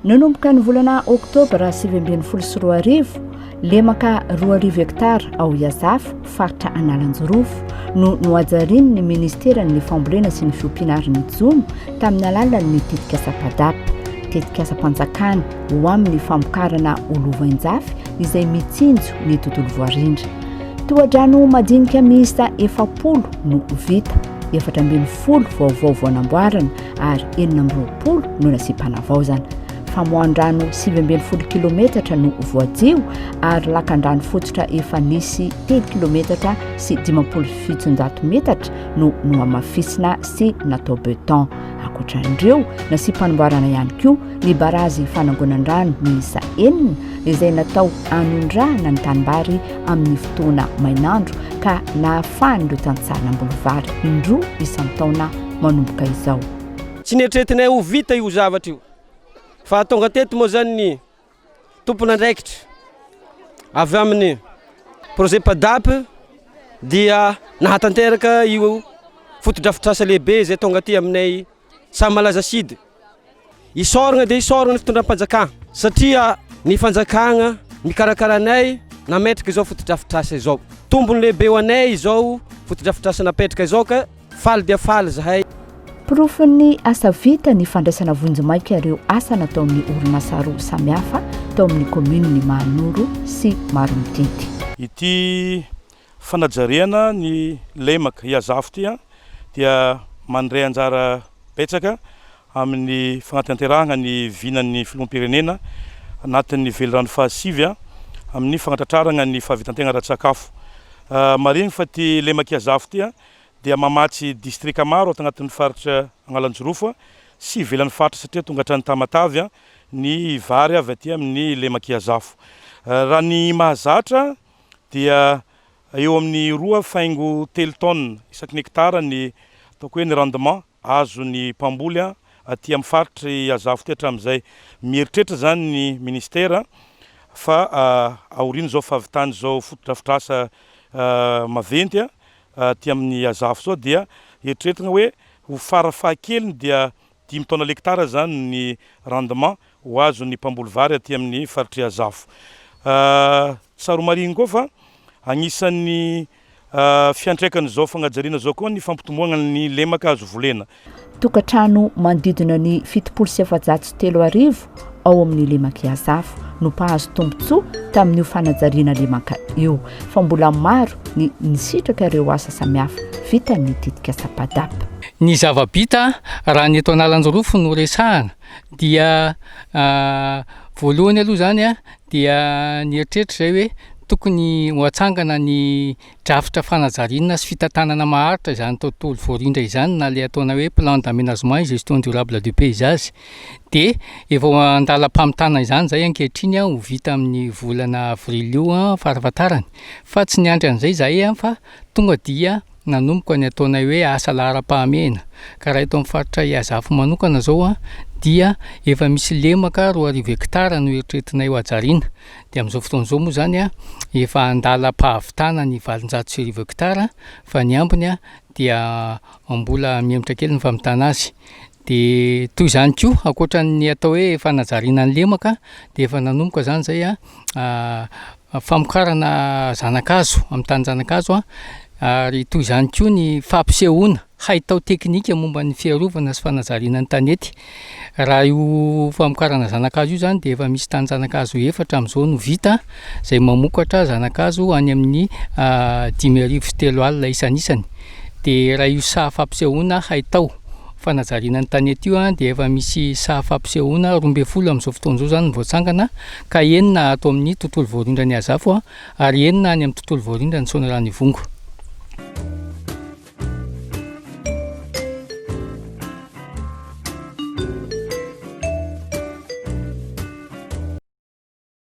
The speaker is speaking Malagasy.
Nanomboka ny volana oktobra 2019, lemaka 2000 hektara ao Iazafo, faritra Analanjirofo, no nohajarian'ny ministeran'ny fambolena sy ny fiompiana ary ny jono tamin'ny alalan'ny tetikasa PADAP, tetikasam-panjakana ho amin'ny famokarana ho lovainjafy izay mitsinjo ny tontolo voarindra. Tohadrano madinika miisa 40 no vita, 14 vaovao vao namboarina ary 26 no nasiam-panavaozana. Famoahan-drano 19 kilometatra no voadio ary lakan-drano fototra efa nisy 3 kilometatra sy 750 metatra no nohamafisina sy natao beton. Ankoatra an'ireo, nasiam-panamboarana ihany koa ny barazy fanangonan-drano miisa enina izay natao hanondrahana ny tanimbary amin'ny fotoana mainandro ka nahafahan'ireo tantsaha namboly vary indroa isan-taona manomboka izao. Tsy neritreretinay ho vita io zavatra io fa tonga teto moa zany ny tompon'andraikitra avy amin'ny projet PADAP dia nahatanteraka io fotodrafitrasa lehibe izay tonga aty aminay Sahamalaza Sud. Isaoragna dia isaoragna ny fitondram-panjakana satria ny fanjakana mikarakara anay nametraka izao fotodrafitrasa izao. Tombony lehibe ho anay izao fotodrafitrasa napetraka izao ka faly dia faly zahay. Porofon'ny asa vita ny fandraisana vonjimaika ireo asa nataon'ny orinasa roa samihafa tao amin'ny kaominin'i Mahanoro sy Maromitety. Ity Fanajariana ny lemaka Iazafo ity dia mandray anjara betsaka amin'ny fanatanterahana ny vinan'ny filoham-pirenena anatin'ny velirano fahasivy amin'ny fanatratrarana ny fahavitan-tegna ara-tsakafo. Marihina fa ity lemak'i Iazafo ity dia mamatsy distrika maro ato anatin'ny faritra Analanjirofo sy ivelan'ny faritra satria tonga hatrany Tamatave ny vary avy aty amin'ny lemak'i Iazafo. Raha ny mahazatra dia eo amin'ny 2,3 taonina isaky ny hektara ny ataoko hoe ny rendement azon'ny mpamboly aty amin'ny faritr'i Iazafo ity hatramin'izay. Mieritreritra izany ny ministera fa aorian'izao fahavitan'izao fotodrafitrasa maventy aty amin'ny Iazafo izao dia eritreretina hoe ho farafahakeliny dia 5 taona l'hectare izany ny rendement ho azon'ny mpamboly vary aty amin'ny faritr'i Iazafo. Tsara homarihina koa fa anisan'ny fiantraikan'izao fagnajariana izao koa ny fampitomboana ny lemaka azo volena. Tokantrano manodidina ny 3470 ao amin'ny lemak'i Iazafo no mpahazo tombontsoa tamin'io fanajariana lemaka io, fa mbola maro ny nisitraka ireo asa samihafa vitan'ny tetikasa PADAP. Ny zava-bita raha ny eto Analanjirofo no resahana dia voalohany aloha izany dia nieritreritra izay hoe tokony ho atsangana ny drafitra fanajariana sy fitantanana maharitra izany tontolo voarindra izany na ilay ataonay hoe plan d'aménagement et gestion durable du paysage dia efa ao an-dalam-pamitana izany izay ankehitriny ho vita amin'ny volana avril io farafahatarany fa tsy niandry an'izay izahay fa tonga dia nanomboka ny ataonay hoe asa laharam-pahamehana ka raha eto amin'ny faritra Iazafo manokana izao dia efa misy lemaka 2000 hektara no eritreretinay ho hajariana dia amin'izao fotoana izao moa izany efa an-dalam-pahavitana ny 1800 hektara fa ny ambiny dia mbola mihemotra kely ny famitana azy dia toy izany koa ankoatra ny atao hoe fanajariana ny lemaka dia efa nanomboka izany izay famokarana zana-kazo amin'ny tanin-janakazo ary toy izany koa ny fampisehoana haitao teknika momba ny fiarovana sy fanajariana ny tanety. Raha io famokarana zana-kazo io izany dia efa misy tanin-janakazo efatra amin'izao no vita izay mamokatra zana-kazo any amin'ny 3005 isanisany. Dia raha io saha fampisehoana haitao fanajariana ny tanety io dia efa misy saha fampisehoana 12 amin'izao fotoana izao izany no voatsangana ka enina ato amin'ny tontolo voarindran'i Azafo ary enina any amin'ny tontolo voarindran'i Soanierana Ivongo.